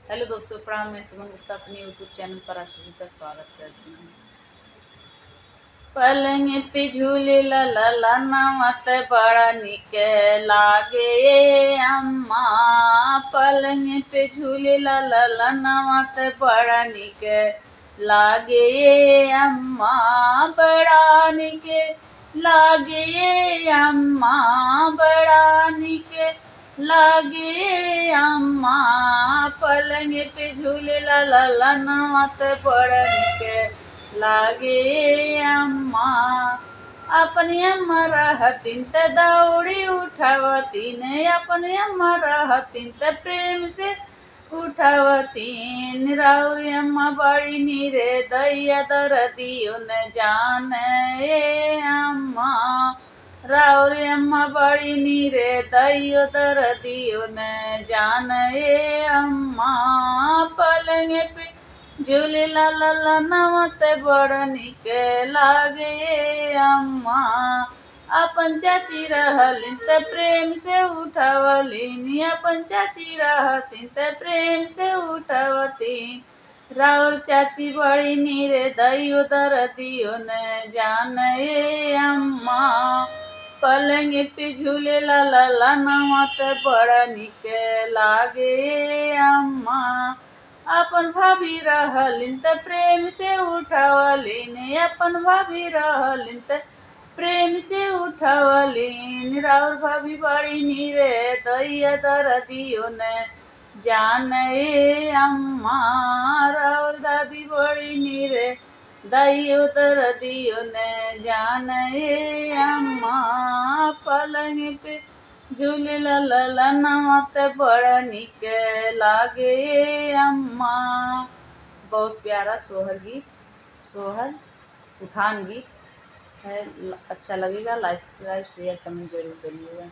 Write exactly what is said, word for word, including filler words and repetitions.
हेलो दोस्तों, प्रणाम। मैं सुमन गुप्ता अपने YouTube चैनल पर आप सभी का स्वागत करती हूँ। पलंग पे झूलेला ललनवा त बड़ा निक लागे ए अम्मा। पलंग पे झूलेला ललनवा त बड़ा निक लागे ए अम्मा, बड़ा निक लागे ए अम्मा, बड़ा निक लागे ए अम्मा। पलंग पे झूलेला ललनवा त बड़ा निक लागे ए अम्मा। अपनी अम्मा रहतिन त दौड़ी उठावतिन, अपनी अम्मा रहतिन त प्रेम से उठावतिन। राउर अम्मा बड़ी निरे दैया, दरदियो न जान ए अम्मा। राउर अम्मा बड़ी निरे दैयो, दरदियो न जान ए अम्मा। पलंग पे झूलेला ललनवा त बड़ा निक लागे ए अम्मा। अपन चाची रहलिन त प्रेम से उठावलिन, अपन चाची रहतिन त प्रेम से उठावतिन। राउर चाची बड़ी निरे दैयो, दरदियो न जान ए अम्मा। पलंग पे झूलेला ललनवा त बड़ा निक लागे ए अम्मा। अपन भाभी रहलिन त प्रेम से उठावलिन, अपन भाभी रहलिन त प्रेम से उठावलिन। राउर भाभी बड़ी निरे दैया, दरदियो न जान ए अम्मा। राउर दादी बड़ी निरे दैयो, दरदियो न जान ए अम्मा। पलंग पे झूलेला ललनवा त बड़ा निक लागे ए अम्मा। बहुत प्यारा सोहर गीत, सोहर उठान गीत है। ल-, अच्छा लगेगा, like, subscribe, share, comment जरूर करिएगा।